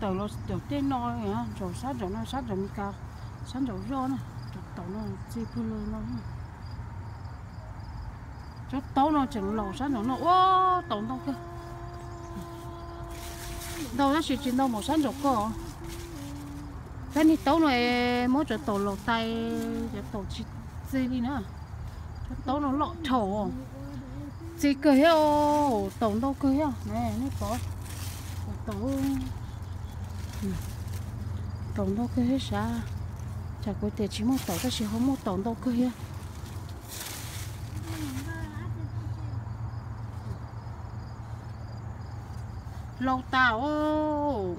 Tawm los tawm tej no, nraum sab nraum no, sab nraum Meskas, sab nraum zoj na, cov taum no txi pug lug no. Cov taub no tseem laus sab nraum no, ua taum ntau kawg. Ntau tab sis tsis ntau npaum sab nraum ko. Cov niag taub no es muab cov taum laus tas, cov taum tsis txi li na. Cov taub no loj dhau, txi kawg thiab, taum ntau kawg thiab. Nej pom, taum, taum ntau kawg thiab sav. Tsam kuv tias tsis muaj taum tab sis ho muaj taum ntau kawg thiab. Laus tas os.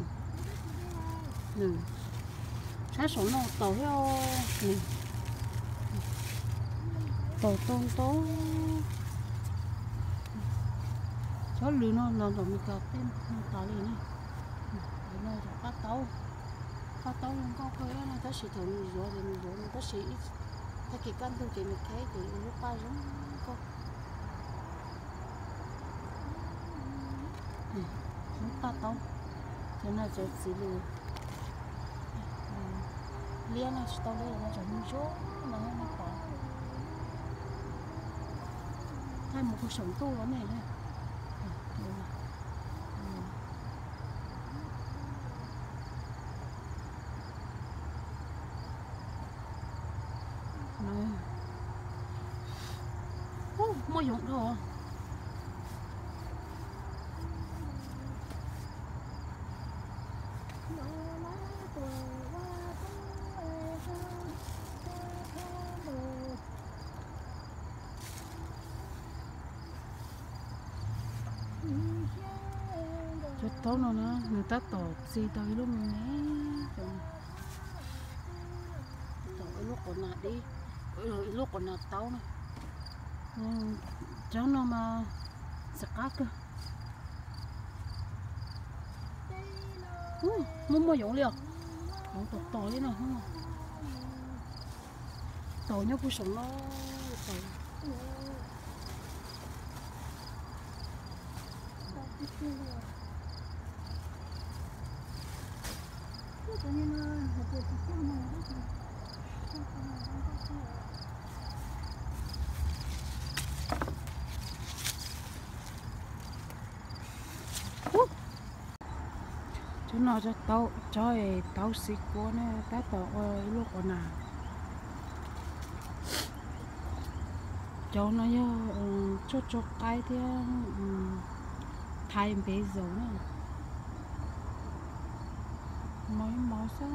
Sab saum no taum thiab, taum tau ntau. Cov lws no los nram Meskas tej tas li na. Tam no yog paj taub, paj taub zoo nkauj kawg no, tab sis thaum nws yuav ces nws yuav no, tab sis tag kis kaj ntug ces nws kheb ces ua lub paj zoo nkauj. Lub paj taub, cov no cov txiv lws liab no tsis tau liab, cov no cov me ntsuab no nej pom. Thaij mus puag saum ntuj los ne. Muaj yoov dhau. Cov taub no na nws tab tom txi tau ib lub me me, tau ib lub qos nas dib, ib lub qos nas taub na. Cov no mas txiv qab kawg. Muaj muaj yoov li os, yoov tom tom li na. Taum nyob puag saum no, taum. Cov no cov taub, cov taub xiv kuab ne, tab tom ua ib lub qos nas. Cov no yog tshuaj tso qaib thiab thaiv npev zaum na. Mos ib mos xwb.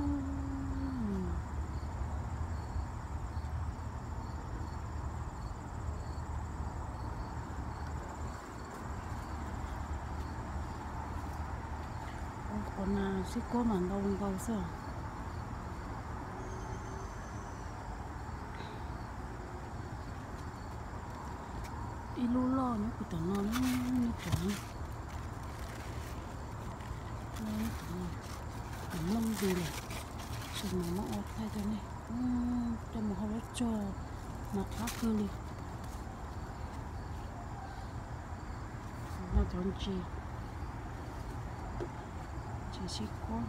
Ua qos nas xib kuab mas ntau ntau xwb. Ib lub loj nyob puag tom no, nej pom, tom no nti lawm, tsis mas muab ua thaij rau nej, coj mus hau lub tsog mas qab kawg li. No cov ntses, ntses xib kuab,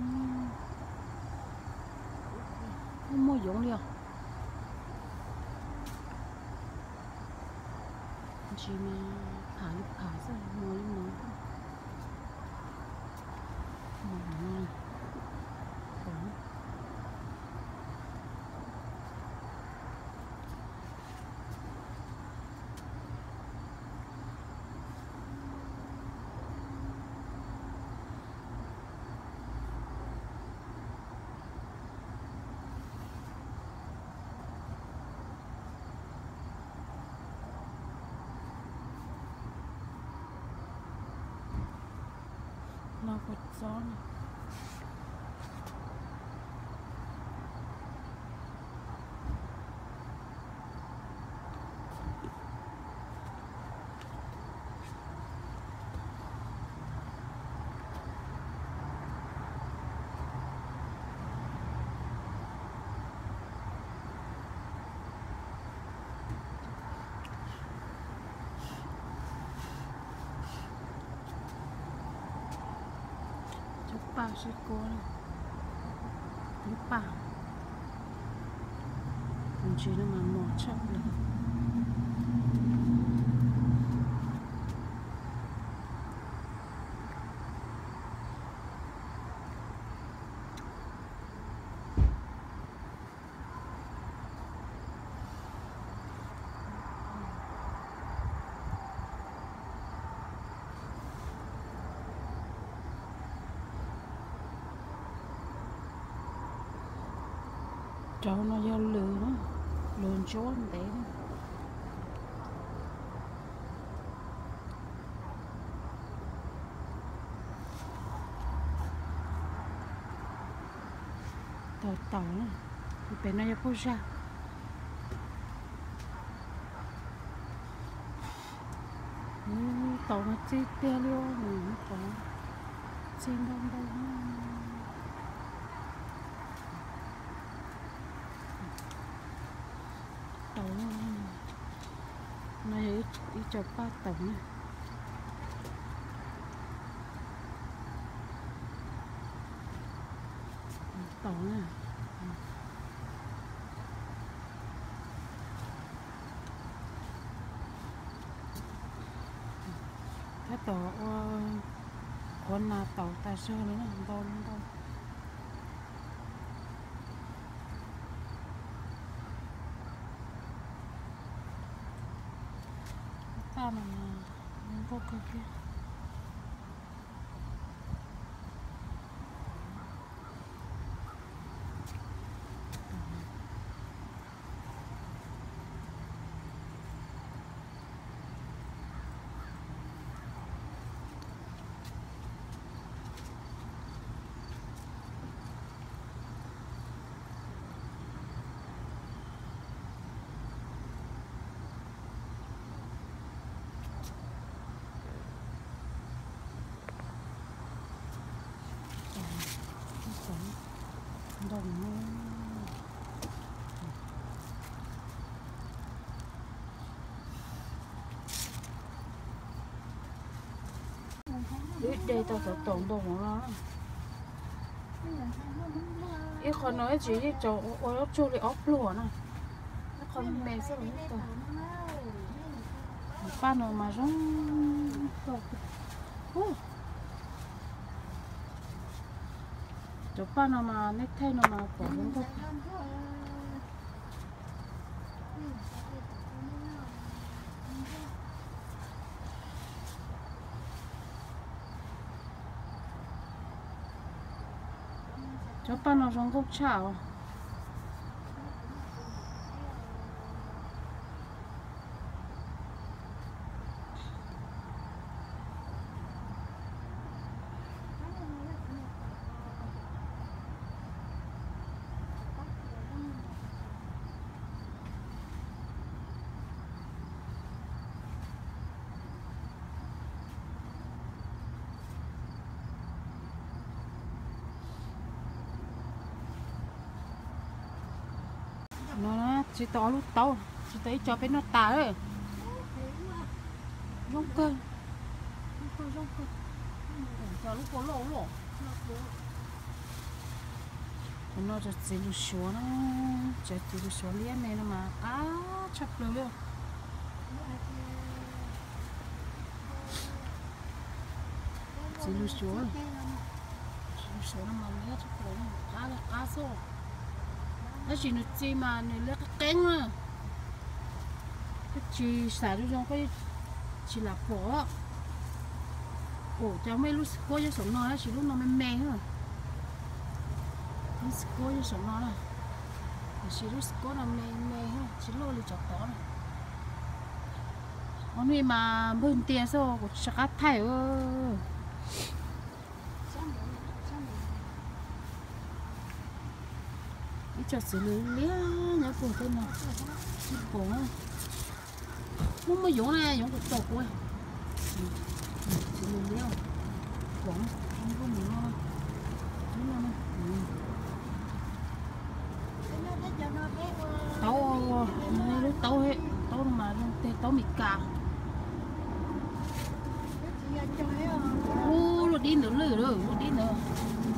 muaj yoov li os. Ntses mas pham li pham xwb, mos li mos. Mos no, no kua txob na. Cov Paj sib kua, paj, tus ntsis no mas mos tshaj plaws. Cov no yog lws, lws ntsuab ntev. Taus taus na, pem no yog puj zaj. Taus no txi tiag li, taus txi ntau ntau. Taus no yog ib co paj taus na. Taus na. Tab tom ua qhuav nas taus tas zog li na, ntau ntau. Paj no nkauj kawg kiag. Ib de tau tom tom ntoo no. Ib qho no ib tsis yeej tsaus ua zaub tsuag li ob pluag na. Ib qho me xwb los yeej tau. Paj no mas zoo nkauj. Cov paj no mas nej thaij no mas pom zoo nkauj. Cov paj no zoo nkauj tshaj os. No tsis tau ob lub taub, tsis tau ib co peb noj tas. Zoo kawg. Cov no cov txiv lws suav na, cov txiv lws suav liab me no mas qab tshaj plaws li. Txiv lws suav, txiv lws suav no mas liab tshaj plaws, qab li qab xwb. Tab sis nws txi mas nws liab qeeb qeeb na. Koj tsis xav zoo zoo koj tsis lam pom. Ua cas muaj ib lub xwb kuab nyob saum no tab sis lub no me me. Lub xwb kuab nyob saum no na, tiam sis lub xwb kuab no me me tsis loj li cov tod na. Ob hnub mas npawg ntias xwb kuv tsis qab thaij. Ib co txiv lws liab nyob puag tej no, tsis pom. Muaj muaj yoov na, yoov kuv tom kuv. Txiv lws liab, pom, lub no, lub no. Taub, lub taub, taub no mas tej taub Mes Kas. Ub, lub dib ntawd lwj lawm, lub dib ntawd.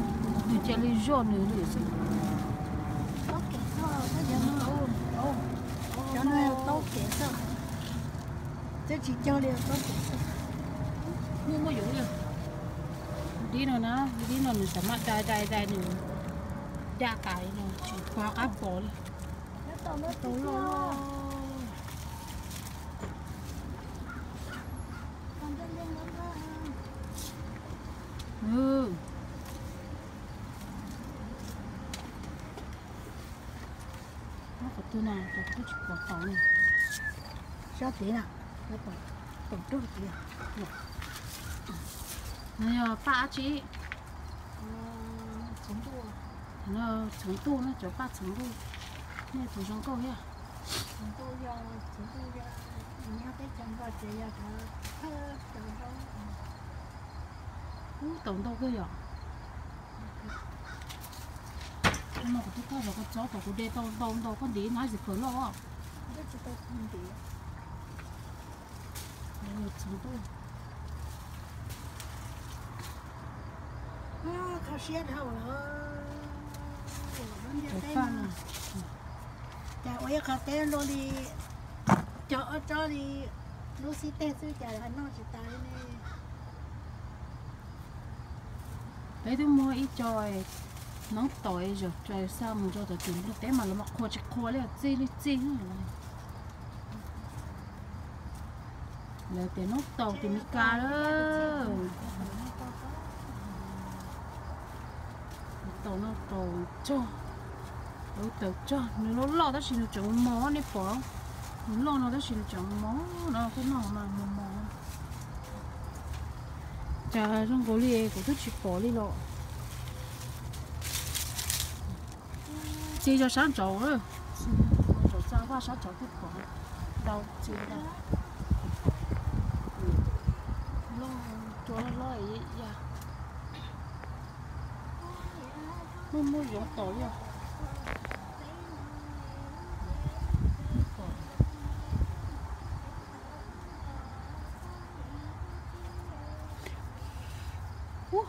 Cia li zoj nws li xwb. Taub kev xwb, cov no yog taub kev xwb, twb tsis cog li taub kev xwb. Muaj muaj yuav li. Dib no na, dib no nws xav maj dai dai dai nws daj tas li no tsis pom qab pom li. Tau loj. Qhov twg na, twb tsis pom tau li. Sab tid na, pom rog tid. No yog paj dab tsi? Txhuv ntuj na, cov paj txhuv ntuj. Nej tus zoo nkauj thiab. Ub, tau ntau kawg yom. No kuv twb thauj zov koj txob kom kuv de tau ntau ntau koj ntiv na, tsis khaws loj. Kho siab dhau lawm. Lub ntiaj teb no, cas ua ib qho teb luaj li, cog ob tsob li, lub xib teg xwb cas noj tsis tas li ne. Peb twb muag ib co noob taus zom xa mus rau tom tim ntiaj teb mas los mas qhuas tsis qhuas li, txij li txij. Lawv tias noob taus tim Meskas lawm. Taus no taus tsog, taus tsog, nws loj loj tab sis nws tseem mos, nej pom, nws loj no tab sis nws tseem mos no, koj noj mas mos mos. Cas zoo nkaus li kuv twb tsis pom li los. Txi yog sab nraud, nraud xa vaj sab nraud twb pom ntau txi. Loj, cua loj loj ya. Muaj muaj yuav tom li. Kuv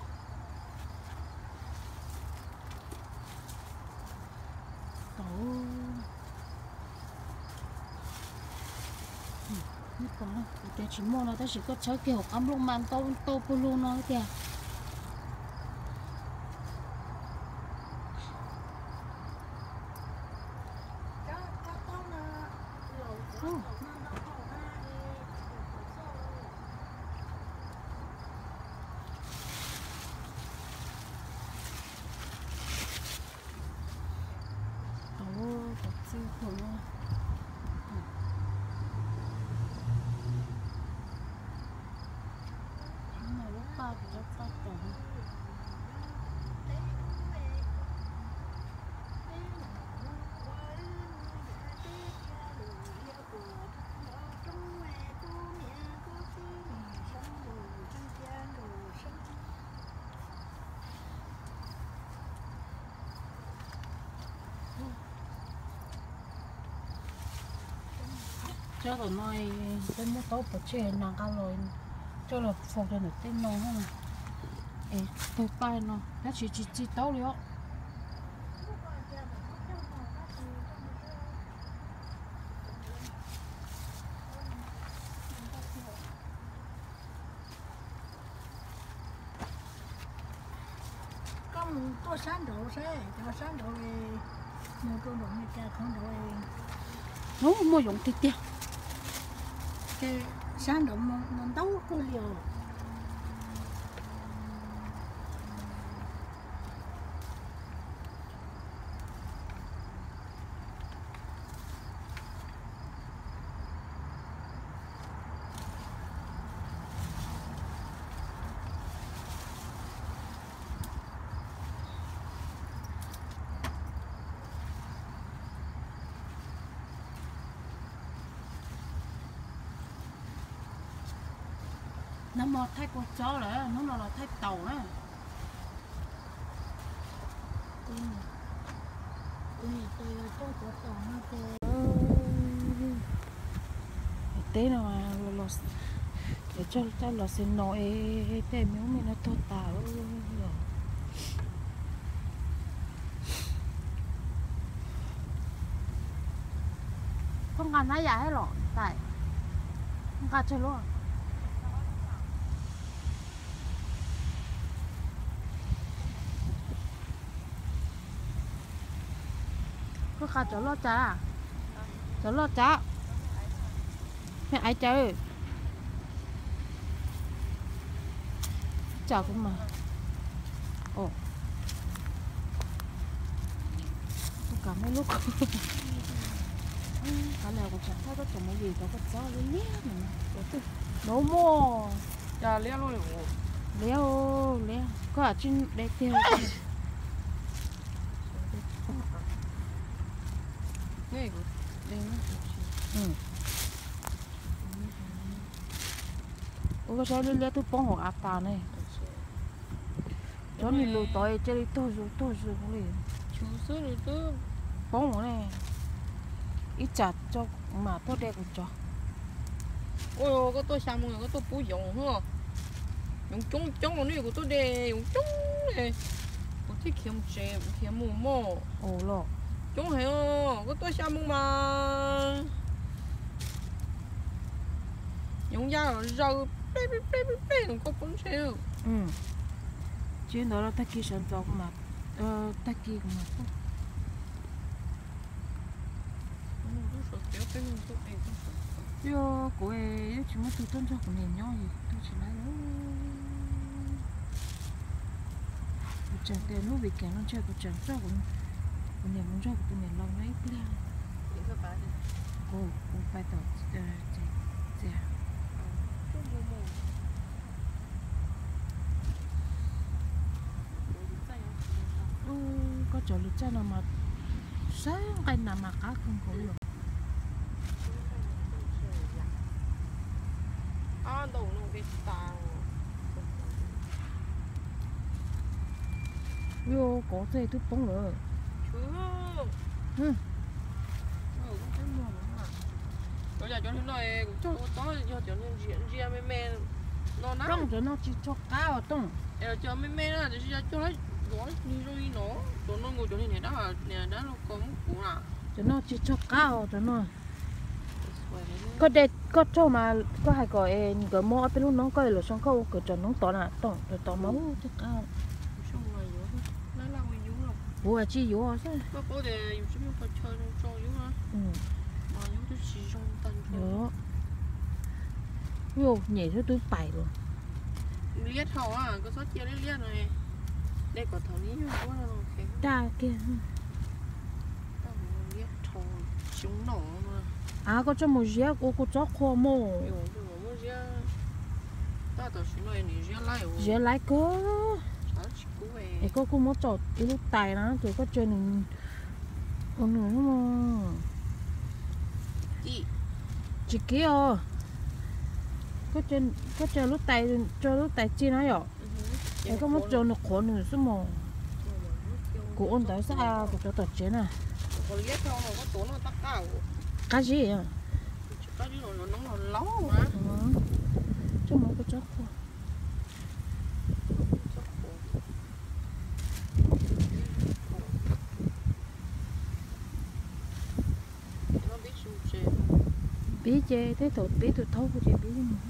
tias tsis muaj no tab sis koj tshawb kiag hauv qab nplooj mas ntau ntau puag lug no tiag. Tau, tau txij hauv no. Lub paj, lub paj tau. Cov tom no peb muab taub pov tseg na nqa los coj los faus rau ntawm tej no es tawg paj no tab sis tsis txi taub li os. Koj mus tuaj sab nraud saib, cov sab nraud mus rau nram Meskas qhov nraud. Hnub muaj yoov tiag tiag. Ces sab nraud ntau kawg li os. Nag hmo thaij kua txob lawm, hnub no los thaij taum na. Teb no, coj los xi no es tej me ub me no tuag tas lawm. Nqa hnab yam thiab los tais, nqa tsawg lub? Koj qas cov loj cas? Cov loj cas? Me aiv cas? Tsam kuv mas, tus kam me lub ko, kav liam kuv tseem thaij koj cov movie rau koj txob liab liab no. Nov muaj liab, liab, koj tsij de tiag. Ua koj saib liab liab twb poob hauv av tas ne. Cov niag lus tod cia li tuag zus tuag zus li. Poob ne. Ib tsam tso mam tuaj de kuv cov. Ua koj tuaj xya mus koj tuaj pub yoov, yoov coob coob ne, kuv tuaj de yoov coob ne. Kuv thiaj khiav mus tsev, khiav mus mog. Coob heev os, koj tuaj xya mus mas yoov ya los zaws plej plej plej plej, koj poob ntshe. Tsis ntawd los tag kis sawv ntxov kuv mam, tag kis kuv mam tuaj. Yog kuv yeej tsis muaj tug tuaj nrog kuv niam nyob es tuaj tsis laib lawm. Kuv tseem tias lub weekend no ntshe kuv tseem coj kuv niam mus nrog kuv tus niam laus nyob ib pliag. Kuv pais tom txias. Koj cov lus txaij no mas sab nqaij nas mas qab kawg nkaus li os. Yuav kov tej twb poob lawm. Cov yam cov niag no kuv cog ua txob yog cov niag ntsia ntsia me me no na. Rooj cov no tsis tshua qab os Tooj. Cov me me na tiam sis yog cog yuav niag zoo li no, cov no nkaus cov niag niam dab, niam dab no ko muab kuv na. Cov no tsis tshua qab os cov no. Koj de koj raug mas koj hais kom nkawd muab ob peb lub noob koj los so koj ua kom cov noob tod na Tooj, cov tod mas twb qab. Kuv tsis yuav xwb. Nyem xwb twb pais lawm. Liab dhau, koj txhob cia liab liab no. Dej kom thaum ib nyuag ua no. Daj kiag. Av koj txhob mus ziab kuv, kuv txob qhua mus. Ziab laib kawg. Es koj kuj muab tso ib lub tais na ces koj tso nws ua nws. Tsis kiv os. Koj tso lub tais, tso lub tais txi na yom. Es koj muab tso nws qhuav nws xwb mos. Kuv ua ntawd xwb, kuv cov tom tsev na. Qab zib. Tsob no koj tsob qhua. Pib ces tej thaum pib tus thaub ces pib mus.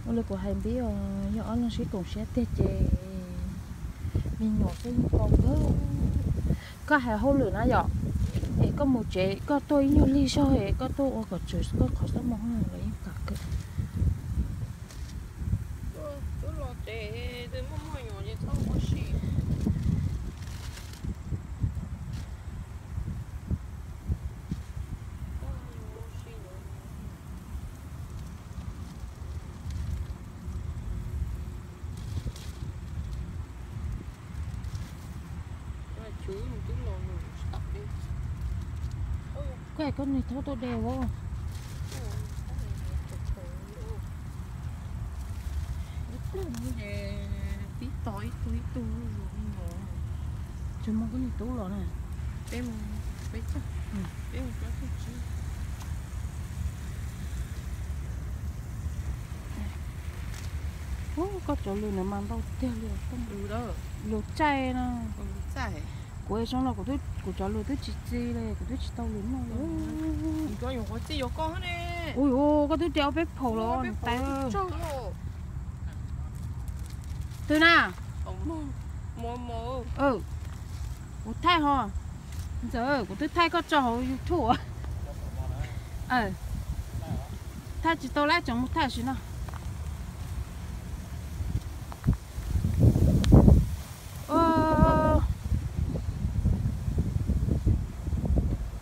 Ua li kuv hais npib os, yog ob leeg sib koom siab tiag ces me nyuam xwb yeej tau kawg. Koj hais hauj lwm na yom, es koj mus tsev koj tuaj ib nyuag lig zog es koj tuaj ua kom tsawg koj qhov xab mos los yeej kam kawg. Koj hais koj niag thaub tuaj de os. Tib tog ib tug ib tug. Tsis muaj koj niag tub los na. Peb mus, peb cog, peb mus cog tug tsib. Ub, koj cov lws no mas ntau tiag li. Lws txaij na. Kuv zoo no kuv cov lws twb tsis txi li, kuv twb tsis tau lws noj li. Ui, koj twb tias ob peb phaum los tais. Twg na? Kuv thaij ho. Ntxawm, kuv twb thaij koj tso hauv YouTube. Thaij tsis tau lawm, tseem mus thaij sim no.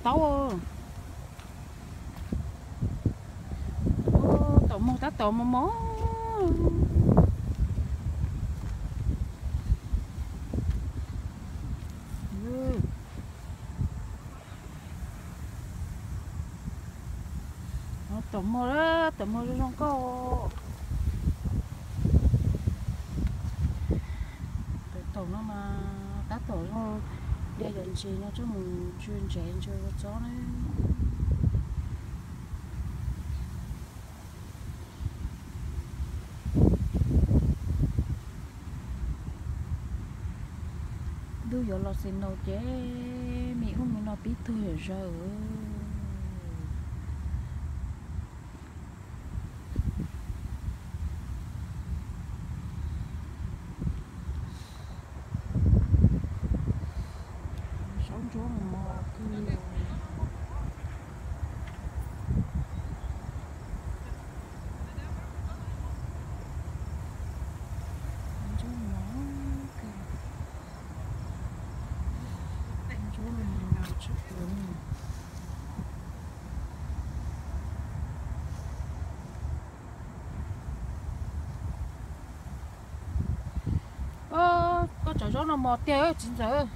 Taub, taum mog tab tom mos mos. Taum mog, taum mog zoo zoo nkauj. Taum no mas tab tom zoo, diav yam ntsis no coj mus tsw ntsev tsw ua txob na. Ntuj yuav los xis naus ces me ub me no pib tuag yam zaws. Zaub ntsuab mos mos kawg li. Ntsuab mos kawg. Ntsuab mos tshaj plaws. Koj cov zaub no mos tiag txiv ntxawm.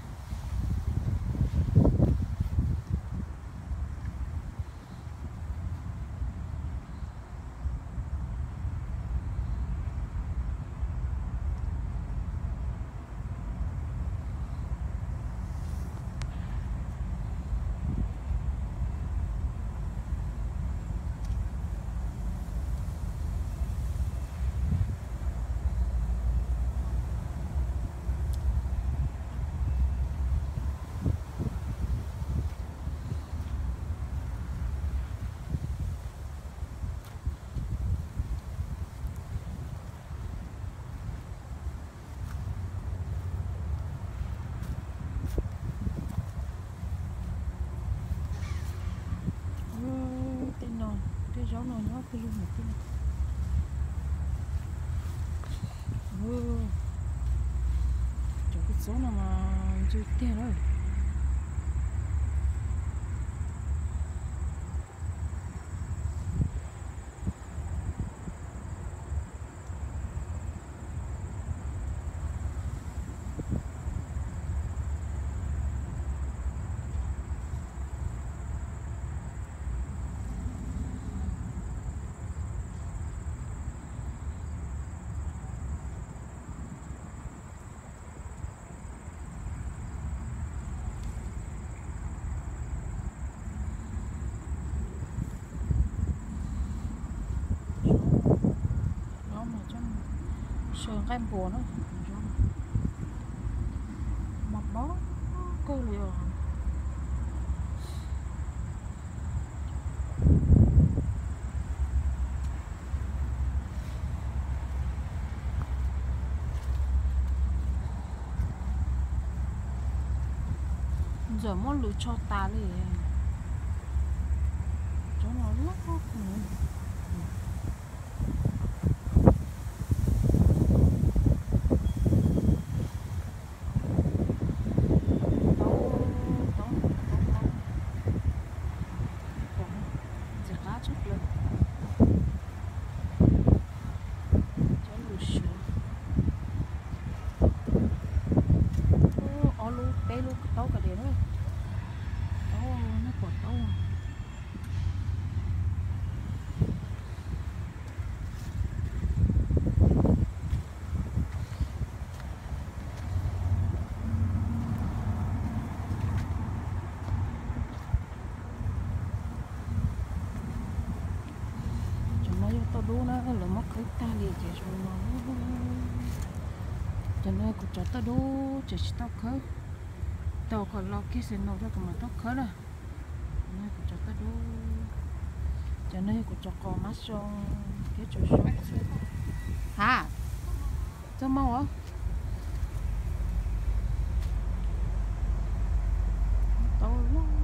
Tej no, tej zaub no nyob pawg lug ntawm tej no. Cov kua txob no mas ntxim tiag lawm. Zaub no coj mus saw nqaij npua na. Zaub no mos mos kawg li os. Ntxawm muab lws tsho tas li. Cov no loj kawg. Taub, taub, taub, taub. Ntxim qab tshaj plaws. Cov lws suav. Ob lub peb lub taub kas dias na. Taub, nej pom taub. Cov no kuv cov toj dub ces tsis tau khawb, tau kom los kiag xi no rau kuv mam tau khawb na. Cov no kuv cov toj dub, cov no yog kuv cov qos mab zoo thiab cov zoo. Ha, txog moo os. Tau lawm.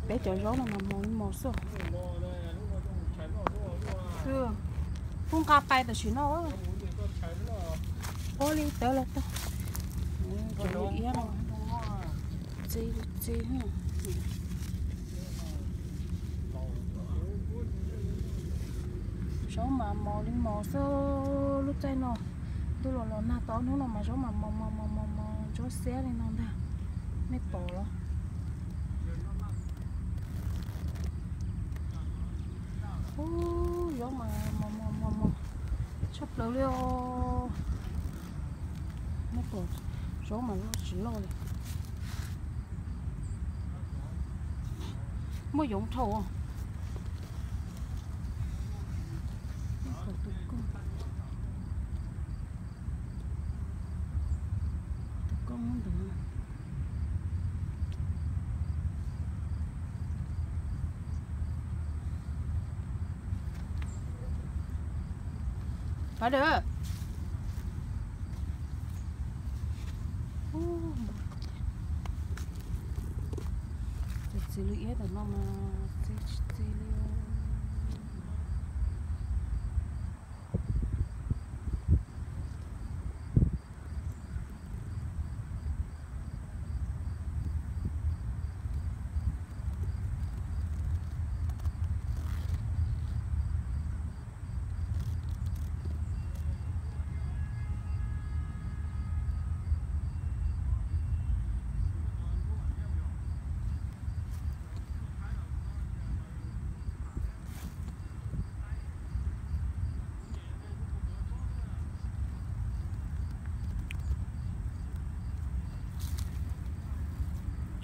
Peb cov zaub no mas mos li mos xwb. Kuv nqa pais tam sim no. Ua li tawv los tau. Cov lwm iab no txi txi. Zaub mas mos li mos xwb lub caij no. Ntuj los los nag tau hnub no mas zaub mas mos mos mos mos mos ntsuab xiab li no ntag. Nej pom los? Ub, zaub mas mos mos mos mos tshaj plaws li os. Nej pom, zaub mas loj tsis loj li. Muaj yoov dhau. Tus koj, tus koj muab ntawd. Pab dawm. Txiv lwm iab tam no mas txi tsis txi li.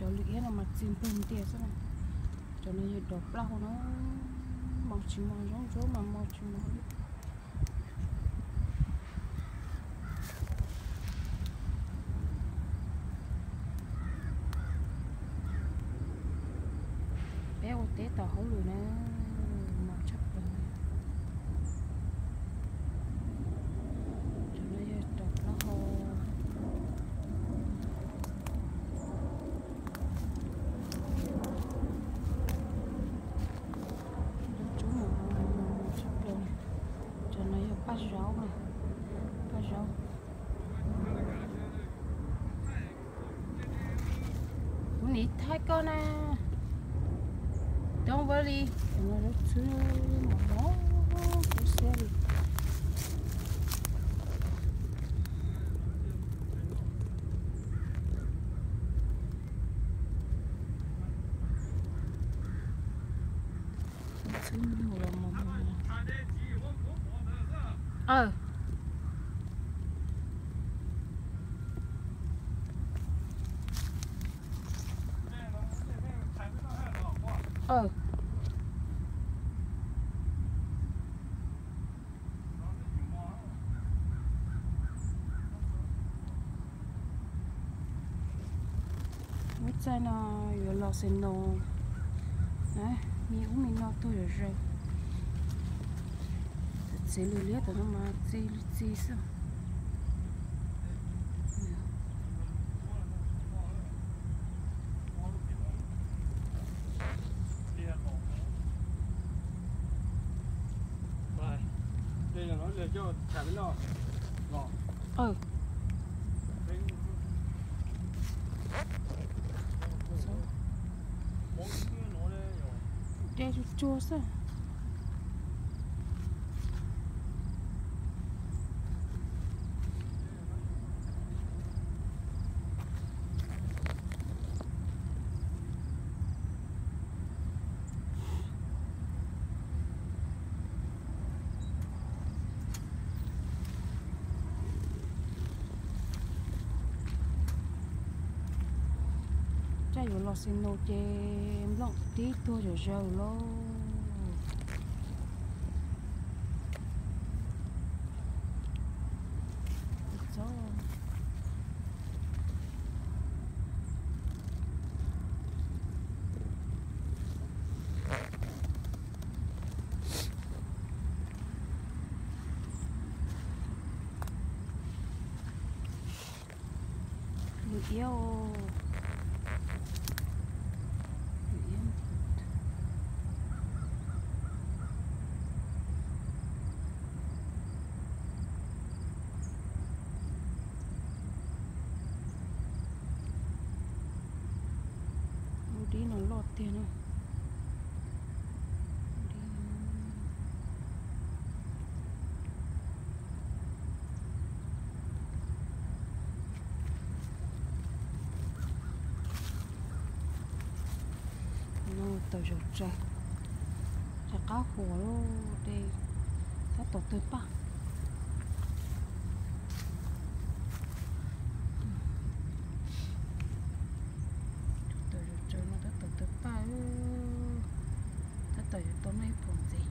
Cov lwm iab no mas txi npog ntiag xwb na. Cov no yog dov plaub hau na, mos tsis mos, zaub ntsuab mas mos tsis mos li. Peb ua teb tom hauj lwm na, mos tshaj plaws. Cov no yog dov plaub hau. Tsuab mos mos tshaj plaws. Cov no yog paj zaub na, paj zaub. Kuv nim thaij koj na. Don't worry. Cov no zaub txhwb mos mos kub siab li. Txhwb nyuj los mos mos. Aw. Aw. Lub caij no yuav los xis no, me ub me no tuag zom zaws. Txiv lwm liab tom no mas txi li txi xwb. dua xwb. Caj yuav los xi no ces nplooj tib tuag zawm zaws lauj. Nws iab, nws iab. Lub dib no loj tiag na. No tawm zaum tsaws, rov qab huam lawm, tab tom tawg paj. Tawm zaum tsaws no tab tom tawg paj, tab tom yuav tau noj ib pluag ntxiv.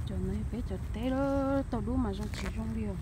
Cov no yog peb cov teb lawm, tau dub mas zoo tsis zoo li os.